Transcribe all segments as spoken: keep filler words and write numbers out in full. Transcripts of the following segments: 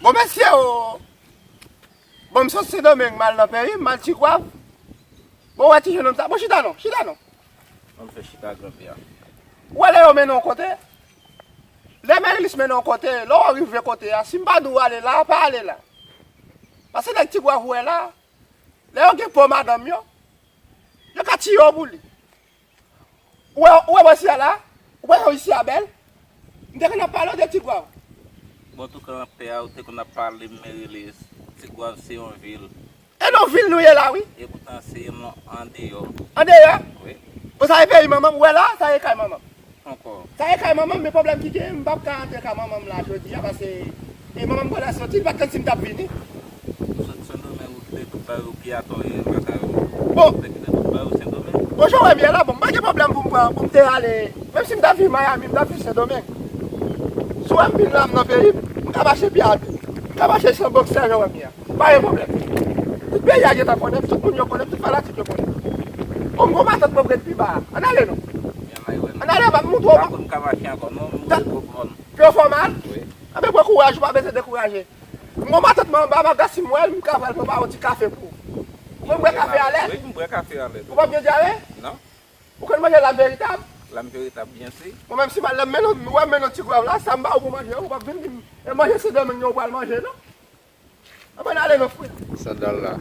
O mesye o! Bon, m sot Sendomeng, m al nan peyi m, m al Tigwav. Bon, w wè ti jennonm sa. Bon, chita non, chita non. Bon, m fè chita granpè a. Ou wè lè yo mennen w kote? Lè Merilis mennen w kote, lè w rive kote a, si m pa di w ale la, pa ale la. Paske nèg Tigwav ou wè la, lè yo gen po madanm yo, yo ka tiye w pou li. Ou wè, ou wè bò isi a la? Ou wè jan isi a bèl? M te konn ap pale w de Tigwav. Bon, tou kanpè a, ou te konn ap pale m, Merilis, Tigwav se yon vil. E nan vil nou ye la, wi. Epoutan, se yon andeyò. Andeyò? Wi. Bon, sa e peyi manman m, ou wè la, sa e kay manman m. Ankò. Sa e kay manman m, men pwoblèm ki genyen, m p ap ka antre kay manman m la jodi a, paske e manman m pral soti, li pa t konn si m t ap vini. Ou sot Sendomeng, ou kite tout bagay, ou pye atò ye, baka yo. Bon. Ou te kite tout bagay ou Sendomeng. Bon, jan w wè m ye la, bon, m pa gen pwoblèm pou m pran, pou m te ale. Menm si m ta viv Miami, m ta viv Sendomeng. Si w wè m vin la, m nan peyi m, m ka mache pye atè. M ka mache san boksè, jan w wè m ye a. Pa gen pwoblèm. Tout peyi a gentan konnen m, tout moun yo konnen m, tout fanatik yo konnen m. Bon, m gon matant mwen prèt pi ba a. Ann ale non. Ann ale anba, m montre w. Pa konn ka mache ankò non, m twò fò mal. Twò fò mal? Wi. Anben pran kouraj, ou pa bezwen dekouraje. M gon matant mwen anba, m ap gade si m wè l, m ka pral pran ba yon ti kafe pou ou. Mwen bwè kafe alèz. Wi, m bwè kafe alèz. Ou p ap gen dyare? Non. Ou konn manje lam veritab? Lam veritab, byen si. Bon, menm si m al, lè m mennen w, wè m mennen w Tigwav la, sa m ba ou pou manje, ou p ap vin di m, e manje Sendomeng yo ou pral manje, non. Ann ale non, frè. Sandal la.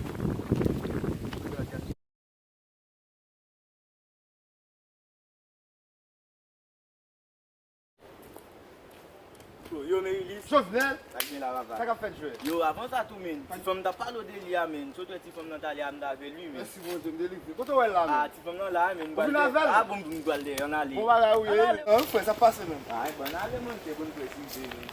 Yo, Merilis. Jovenel. Sa k gen la, papa? Sa k ap fèt, jwè? Yo, avan sa tou, men, ti fanm t ap pale w de li a, men. Sot wè ti fanm nan talè a, m t avè li, men. Mèsi, Bondye, m delivre. Kote w wè l la, men? Ah, ti fanm nan la, men. Ou vin avè l? Ah, bon, m pral dèyè, ann ale. Bon bagay ou ye. Ann ale. An, frè, sa k pase, men? Ah, bon, ann ale, mwen, se bon presize, men.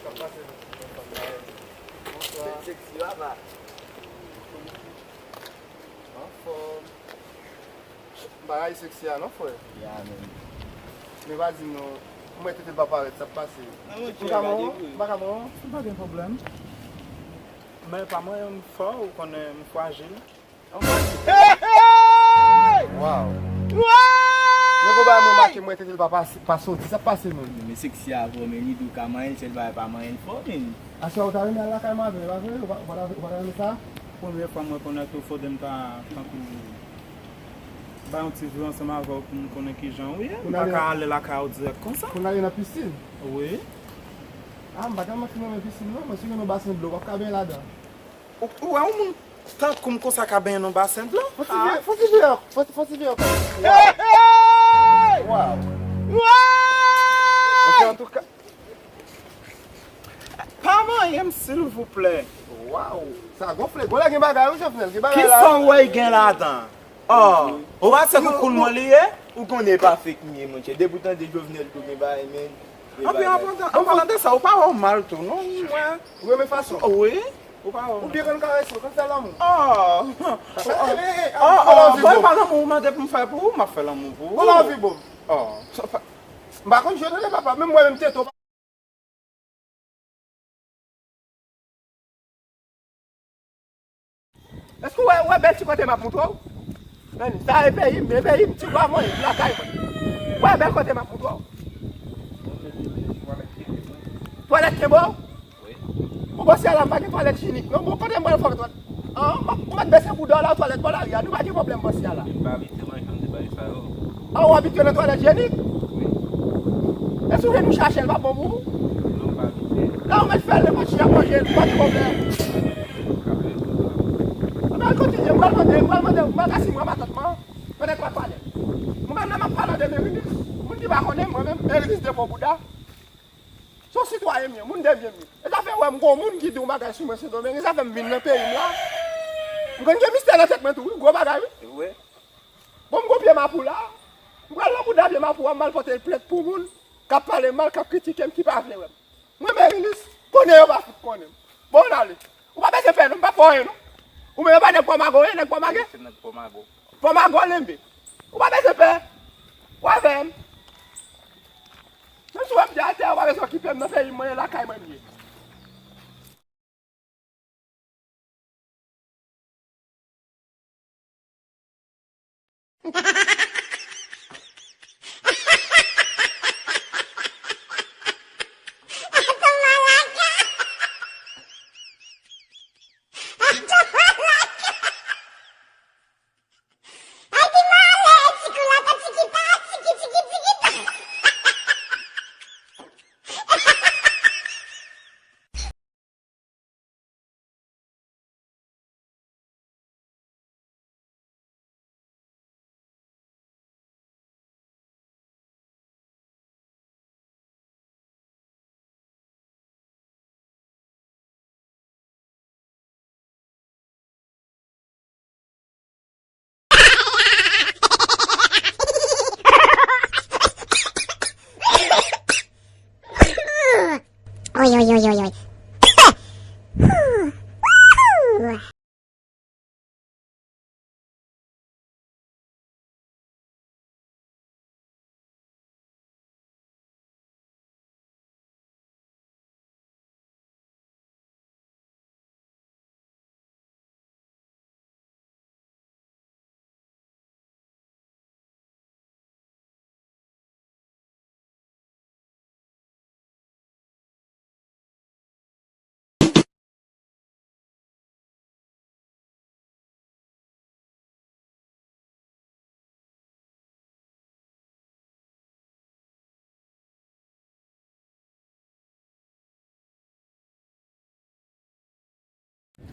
Sa k pase, men? Bonswa. Se seksi, papa. Anfòm. M pa rayi seksi a non, frè. Ya, men. Men pa di m non, mwen tete pa parèt, sa k pase? M ka mwen, m pa ka mwen. M pa gen pwoblèm. Men pa mwen, m fò, ou konnen m frajil. Waw. Men gon bagay mwen make, mwen tete pa pase, pa soti, sa k pase menm? Men seksi a vre, men li di w ka manyen l, sèl bagay pa manyen l fò, men. Aswè ou ta renmen al lakay madanm, e pa vre? Ou pa, ou pa ta, ou pa ta renmen sa? Premye fwa mwen konèkte w, fò de m ta tankou bay yon ti vi ansanm avè w pou m konnen kijan ou ye. M pa ka ale lakay ou dirèk konsa. Pou n ale nan pisin? Wi. Ah, m pa tèlman fin renmen pisin non, men si w gen yon basen dlo, w ap ka benyen ladan. Ou, ou wè yon moun tankou m konsa ka benyen nan basen dlo? Fò ti vye, fò ti vye, fò, fò ti vye ankò. Waw. Waw. Ok, antouka. Pa manyen m, silvouplè. Waw, sa gonfle. Gon lè gen bagay, wi, Jovenel, gen bagay la. Kisa w wè gen ladan? Oh, ou pa se koukoun mwen li ye? Ou konnen pa fake m ye, monchè. Depi w tande Jovenel tou gen bagay, men. Anpi, an palan, an palan de sa, ou pa wè w mal tou, non, mwen. Ou renmen fason? Wi. Ou pa wè w mal. Ou byen konn karese, ou konn fè lanmou. Oh. Oh, oh, oh, bon, e pa lanmou ou mande pou m fè pou ou, m ap fè lanmou pou ou. Ou anvi bon. Oh. M pa konn jwe tande papa, menm mwen menm tete w. Èske w wè, w wè bèl ti kote m ap montre w? Men, sa e peyi m, e peyi m, Tigwav mwen, lakay mwen. W wè bèl kote m ap montre w? Twalèt kenbe w? Bon, bò isi a la, m pa gen twalèt jenik non. Bon, kote m pral fè twalèt? An, m ap, m ap bese kou dò la, twalèt bò lari a. Nou pa gen pwoblèm bò isi a la. M pa abitye nan jan de bagay sa yo. A, ou abitye nan twalèt jenik? Wi. Èske ou vle nou chache l, pa bon pou ou? Non, m pa abitye. La ou mèt fè l, nenpòt jan ap manje l, pa gen pwoblèm. Anben, al kontinye, m pral mande, m pral mande, m pral gade si m wè matant mwen, petèt m ap pale. Mwen menm, lè m ap pale de Merilis, moun ki pa konnen mwen menm, Merilis de fò bouda. Se yon sitwayen m ye, moun de byen m ye. E sa fè w wè m gon moun ki di yon bagay sou mwen Sendomeng, e sa fè m vin nan peyi m la. M konn gen mistè nan tèt mwen tou, wi, gwo bagay, wi. Se vre. Bon, m gon pye mapou la. M pral nan bouda pye mapou a, m al pote l plent pou moun k ap pale m mal, k ap kritike m, ki pa vle wè m. Mwen, Merilis, konnen yo pa fout konnen m. Bon, ann ale. Ou pa bezwen pè non, m p ap fè w anyen non. Ou menm, e pa nèg Pòmago w ye, nèg Pòmagè? Se nèg Pòmago. Pòmago lenbe. Ou pa bezwen pè. W avè m. Menm si w wè m te atè a, ou pa bezwen okipe m, nan peyi m mwen ye, lakay mwen m ye. Oy, oy, oy, oy, oy.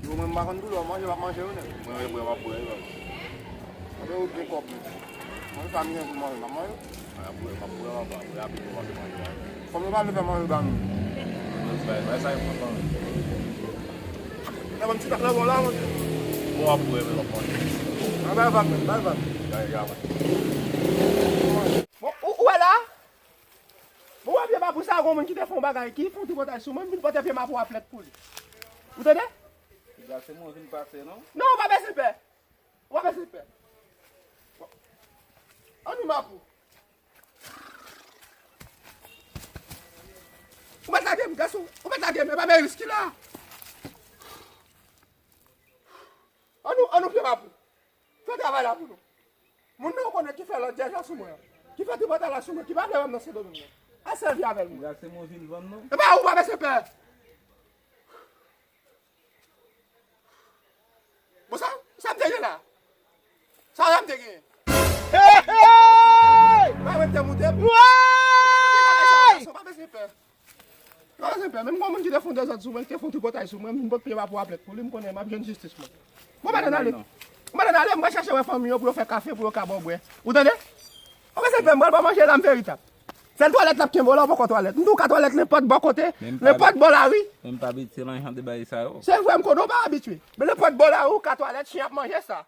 Yo, mwen, m pa konn doulè, manje, m ap manje, wi, nèg. Mwen, mwen, mwen, mwen, mwen. Mwen, yo gen kòb, men. Mwen, sa m gen pou manje, m ap manje. Mwen, mwen, mwen, mwen, mwen, mwen, mwen, manje, manje. Kòm yo pa vle fè manje ba nou. Bay, bay, sa e pran fanmi. Nan ban ti tak la, bon, la, monchè. Bon, ap wè, men, lòt manje. An, bay vag, men, bay vag. Ya, ya, man. Bon, ou, ou wè la? Bon, wè pye mapou sa, gon moun ki te fè yon bagay, ki fè yon tripotay sou mwen, m vin pote pye mapou a plent pou li. Ou tande? Piga se mwen vin pase, non? Non, ou pa bezwen pè. Ou pa bezwen pè. Bon. Ann wi mapou. Ou mèt lage m, gason. Ou mèt lage m, e pa Meris ki la. Ann nou, ann nou pye mapou. Fè travay la pou nou. Moun nan ou konnen ki fè lòt dyèj la sou mwen an. Ki fè tripotay la sou mwen, ki pa vle wè m nan Sendomeng nan. Al sèvi avè l, mwen. Piga se mwen vin vann, non? E pa ou pa bezwen pè. Bon, sa, sa m te gen la? Sa, sa m te gen? Hey, hey! Pa mwen te moute. Woy! Pa bezwen pè. Pa bezwen pè. Menm gon moun ki te fè yon dezòd sou mwen, ki te fè yon tripotay sou mwen, m pot pye mapou a plent pou li, m konnen m ap jwenn jistis mwen. Bon, madann ale. Bon, madann ale, m pral chache wè fanmi yo pou yo fè kafe, pou yo ka ba w bwè. Ou tande? Pa bezwen pè, m pral ba w manje la, m veritab. Sèl twalèt l ap kenbe w la, ou poko twalèt. M di w ka twalèt nenpòt bò kote, nenpòt bò lari. Men m pa abitye nan jan de bagay sa yo. Se vre, m konnen w pa abitye. Men nenpòt bò lari, ou ka twalèt, chen ap manje sa.